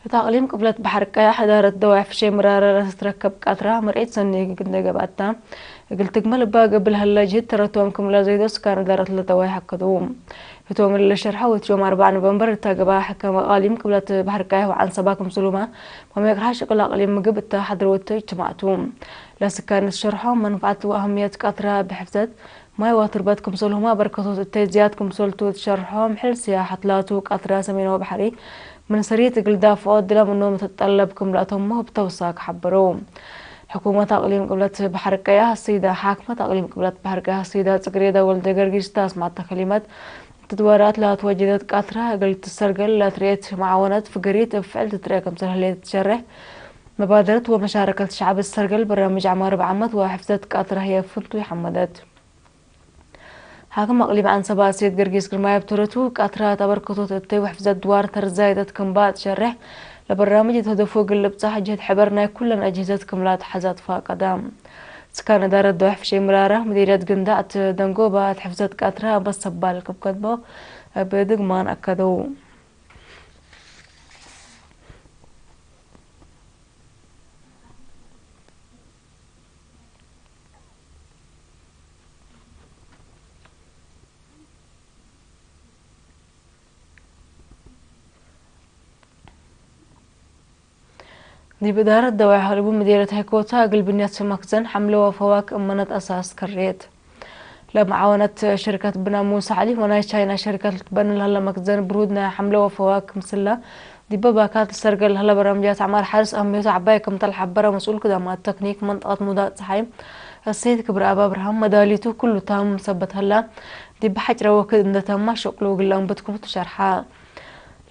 እታ ኣቕሊም ቅብለት ባሕሪ ቀያሕ እዳረት ደዋይ ፍሸይ ምራረረ ስትረከብ ቃትራ ምርኢት ሰኒ ግንደ ገብኣታ እግል ትግመል እባ ገብል ሀላ ጅህድ ተረቶም ክምላ ዘይዶ ስካን እዳረት ለደዋይ ሓከዱ። ህቶም ለሸርሐ ወትዮም ኣርባዕ ኖቨምበር እታ ገባ ሕከም ኣቓሊም ቅብለት ባሕሪ ቀያሕ ወዓን ሰባ ክምስሉማ ማሜቅርሓ ሽቅል ኣቕሊም ምግብ እታ ሓድረወቶ ይትማዕቱ። ለስካን ሸርሖ መንፋዓት ወኣህምየት ቃትራ ብሕፍዘት ማይ ዋትርበት ክምሰልሁማ በርከቶት እተይ ዝያድ ክምሰልቱ ትሸርሖ ምሕል ስያ ሓትላቱ ቃትራ ሰሜናዊ ባሕሪ ምን ሰሪት እግል ዳፍዖ ድላ ምኖም ትጠለብ ክምልኣቶሞ ብተውሳክ ሓበሩ። ሕኩመት ኣቕሊም ቅብለት ባሕሪ ቀያ ሰይዳ ሓክመት ኣቕሊም ቅብለት ባሕሪ ቀያ ሰይዳ ጽግሬዳ ወልደ ገርጊስ ታስማዕተ ከሊመት ትድወራት ላት ወጀደት ቃትራ እግል ትሰርገል ላትርኤት መዓወነት ፍገሪት እብ ፍዕል ትትርኤ ከምሰል ህሌት ትሸርሕ መባደረት ወመሻረከት ሸዓብ ትሰርገል በራምጅ ዓማር ብዓመት ወሕፍዘት ቃትራ ህየ ፍንቱ ይሓመደት። ሓክም ኣቕሊም ዓንሰባ ሴት ገርጊስ ግርማይ ኣብ ተረቱ ቃትራ ተበርክቶት እተይ ወሕፍዘት ድዋር ተርዛይደት ክንባ ትሸርሕ ለበራምጅ የተደፎ ግልብጻ ሕጅት ሕበር ናይ ኩለን ኣጅህዘት ክምላ ተሓዛት ፋቀዳ። ስካን እዳረት ደዋሕ ፍሸይ ምራራ ምዲርያት ግንዳ እት ደንጎባ ትሕፍዘት ቃትራ በሰባል ክብ ከድቦ ኣብ ድግማን ኣከደው። ዲብ እዳረት ደዋይ ሀልቡ ምዴረት ሀይኮታ እግል ብንያት መክዘን ሐምለ ወፈዋክ እመነት ኣሳስ ከሬት። ለመዓወነት ሽርከት ብና ሙሳ ዓሊ ወናይ ቻይና ሽርከት ልትበኒ ለሀለ መክዘን ብሩድ ናይ ሐምለ ወፈዋክ ምስላ ዲበ ባካት ሰርገል ለሀለ በረምጃት ዓማር ሓርስ ኣህምዮቱ ዓባይ ከም ተልሓበረ መስኡል ክዳማት ተክኒክ መንጠቐት ሙዳእ ፀሓይ እሰይድ ክብረ ኣብ ኣብርሃም መዳሊቱ ኩሉ ታም ሰበት ሀላ ዲበ ሓጭረ ወክድ እንደተማ ሸቅሉ ግላም ብትኩምቱ ሸርሓ።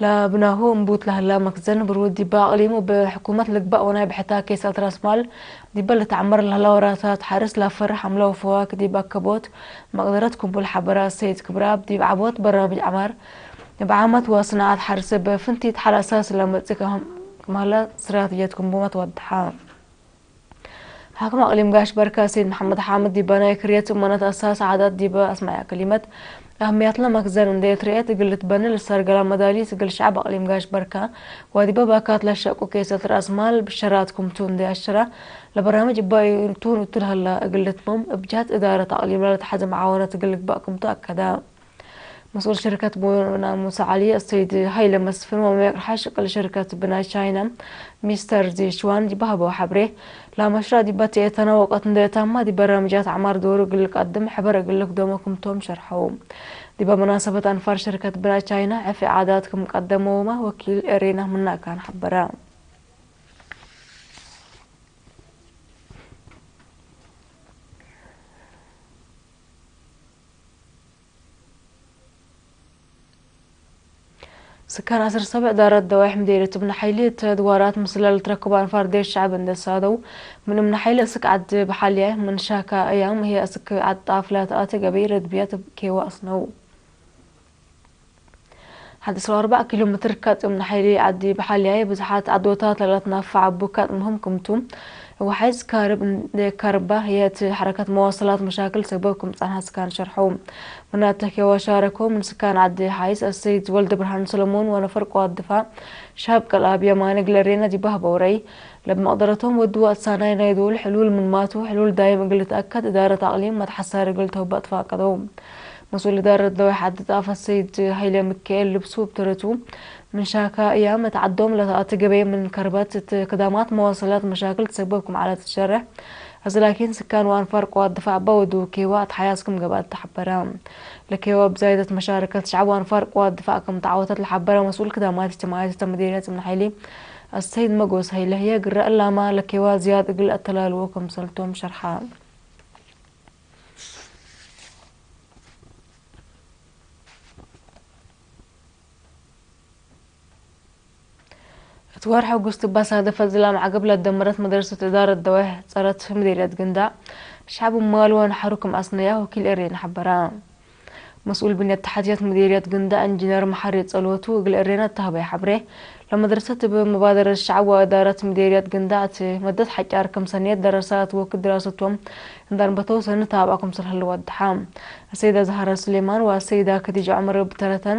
ለብናሁ እምቡት ለህላ መክዘን ብሩድ ዲብ ኣቕሊም ወብሕኩመት ልግባእ ወናይ ብሕታ ኬሳት ራስ ማል ዲበ ልትዓመር ለህላ ወራታት ሓርስ ላፈርሕ ኣምላዊ ፈዋክ ዲብ ኣከቦት መቅደረት ኩምቡል ሓበራ ሰይድ ክብራብ ዲብ ዓቦት በራምጅ ዓማር ብዓመት ወስናዓት ሓርስ በፍንቲት ሓላሳ ስለመጽእ ክመህላ ስራትየት ኩምቡመት ወድሓ። ሓክም ኣቕሊም ጋሽ በርካ ሰይድ መሓመድ ሓምድ ዲበ ናይ ክርየት እመነት ኣሳስ ዓዳት ዲበ ኣስማያ ከሊመት ኣህምያትለ መክዘን እንደ ትርኤት እግል ልትበንል ሰርገላ መዳሊት እግል ሸዓብ ኣቕሊም ጋሽ በርካ ወዲበ ባካት ለሸቁ ኬሰት ራስ ማል ብሸራት ኩምቱ እንደ ኣሽራ ለበራምጅ እባ ቱን እቱል ሀላ እግል ልትመም እብጃት እዳረት ኣቕሊም ለተሓዘ መዓወነት እግል ልግባእ ኩምቱ ኣከዳ። መስኡል ሽርከት ቡና ሙሳ ዓሊ፣ ኣሰይድ ሃይለ መስፍን ወመቅርሓ ሽቅል ሽርከት ብና ቻይና ሚስተር ዚ ሽዋን ዲባህበው ሓብሬ፣ ላመሽራ ዲባ ትኤተና ወቀት እንደ ታማ ዲበ ረምጃት ዓማር ዶሩ እግል ቀድም ሕበር እግል ክደሞ ክምቶም ሸርሐው። ዲበ መናሰበት ኣንፋር ሽርከት ብና ቻይና ዕፊ ዓዳት ክም ቀደመውማ ወኪል ኤሬና ምናካን ሓበራ። ስካን ዓሰርተ ሰብዕ ዳራት ደዋይሕ ምዴርት እብነ ሓይሊ ተድዋራት ምስላ ልትረክቡ ኣንፋር ዴር ሸዕብ እንደሳደው ምን እምነ ሓይሊ እስክ ዓድ ብሓልያ ምን ሻካ እያም ህየ እስክ ዓድ ጣፍላ ተኣተ ገበይ ረድብያ ኬዋ ኣስነው። ሓደ ዕስራ ኣርባዕ ኪሎ ሜትር ካጥ እምነ ሓይሊ ዓዲ ብሓልያ ብዙሓት ዓዶታት ለላት ናፋ ዓቡ ካጥ ምህም ክምቱ ወሓይዝ ካርብ እንደ ካርባ ህየት ሓረከት መዋሰላት መሻክል ሰበብ ክም ጻንሃ ስካን ሸርሐው። ምናተ ኬዋ ሻረኮ ምን ስካን ዓዲ ሓይስ ኣሰይድ ወልደ ብርሃን ሰለሞን ወነፈር ቋት ድፋ ሻብ ቀልኣብ የማነ ግለሬና ዲባህ በውረይ ለብ መቕደረቶም ወድዋ እሳናይ ናይ ዶል ሕሉል ምን ማቱ ሕሉል ዳይም እግል ተኣከድ እዳረት ኣቕሊም መትሓሳር እግል ተውባጥ ፋቀደው። መስኡል እዳረት ደዋይ ሓዲ ጣፍ ኣሰይድ ሃይለ ምካኤል ልብሱ ብተረቱ ምን ሻካ እያም እት ዓዶም ለተኣቲ ገበይ ምን ከርበት እት ክዳማት መዋሰላት መሻክል ትሰበብ ክም ዓለት ትሸርሕ። እዚ ላኪን ስካን ወኣንፋር ቅዋት ድፋዕ እባ ወዱ ኬዋ እት ሓያስ ክም ገባት ተሓበረ። ለኬዋ ብዛይደት መሻረከት ሸዕብ ወኣንፋር ቅዋት ድፋዕ ክም ተዓወተት ለሓበረ መስኡል ክዳማት እጅትማዓት እተ መዲርያት እምነ ሓይሊ ኣሰይድ መጎስ ሃይለ ህየ ግረ እላማ ለኬዋ ዝያድ እግል ኣተላልዎ ክም ሰልቶም ሸርሓ። እቲ ወርሒ ኣውጉስት ባሳደፈ ዝላም ዓገብ ላደመረት መደርሰት እዳረት ደዋይሕ ጸረት ምዴርያት ግንዳ ሻዕብ ማልዋን ሓሩክም ኣስነያ ወኪል ኤሬን ሓበራ። مسؤول ብንያት ተሓትያት ምዴርያት ግንዳ እንጂነር መሓሪ ጸልወቱ እግል እሬና እተሃበየ ሓብሬ ለመድረሰት ብምባደረት ሸዓብ ወእዳረት ምዴርያት ግንዳ እቲ መደት ሓጫር ከም ሰንየት ደረሳት ወክድ ድራሰቶም እንዳንበተው ሰንት ኣብዓ ክምስል ህልዋ ድሓ። السيدة زهرة سليمان والسيدة خديجة عمر ብተረተን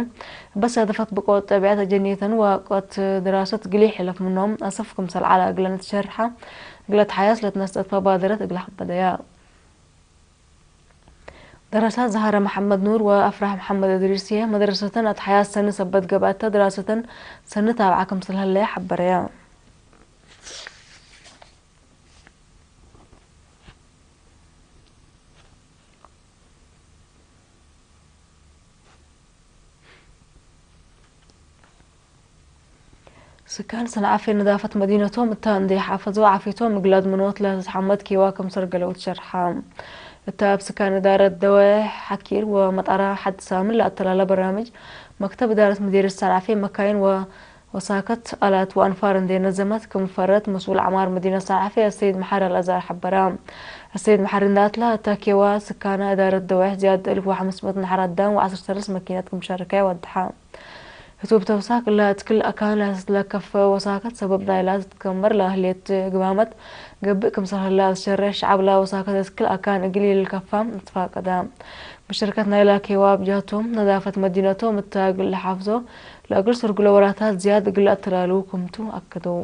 በሳደፈት ብቆት ጠቢዓት ኣጀኒተን ወቆት ድራሰት ግሊ ሕለፍ ምኖም ኣሰፍ ክምሰል ዓላ እግለን ትሸርሓ እግለ ተሓያስ ለትነስጠት ባደረት እግለ ሓበደያ። ደረሳ ዛህረ መሓመድ ኑር ወኣፍራህ መሓመድ እድሪስየ መድረሰተን ኣትሓያዝ ሰኒ ሰበት ገብኣተ ድራሰተን ሰኒ ታብዓ ከም ስለሃለየ ሓበረያ። ስካን ሰንዓፌ ነዳፈት መዲነቶም እታ እንደ ሓፈዞ ዓፊቶም እግላድ ምኖት ለተትሓመድ ኬዋ ከም ሰርገለው ትሸርሓ። እታ ኣብ ስካን እዳረት ደወ ሓኪር ወመጣራ ሓዲ ሳምን ለኣተላለ በራምጅ መክተብ እዳረት ምዲር ሰንዓፌ መካይን ወ-፣ ወሳከት ኣላት ወኣንፋር እንደ ነዘመት ክምፈረት መስኡል ዓማር መዲነት ሰንዓፌ ኣሰይድ መሓር ኣልኣዛር ሓበራ። ኣሰይድ መሓር እንዳትላ እታ ኬዋ ስካና እዳረት ደወ ዝያድ እልፍ ወሓምስመት ነሓራት ዳን ወዓሰርተ ሰለስተ መኪነት ክምሸርከ ወድሓ። ህቱብ ተውሳክ እላ እትክል ኣካን ለከፈ ወሳከት ሰበብ ናይላ ትትከመር ለህሌት ግማመት ገብእ ክምሰል ህላ ዝሸረ ሸዓብ ላ ወሳከት እትክል ኣካን እግል ይልከፋ እትፋቀዳ። መሸርከት ናይላ ኬዋ ብጃቶም ነዳፈት መዲነቶም እታ እግል ሓፍዞ ለእግል ስርጉሎ ወራታት ዝያድ እግል ኣተላሉ ክምቱ ኣከደው።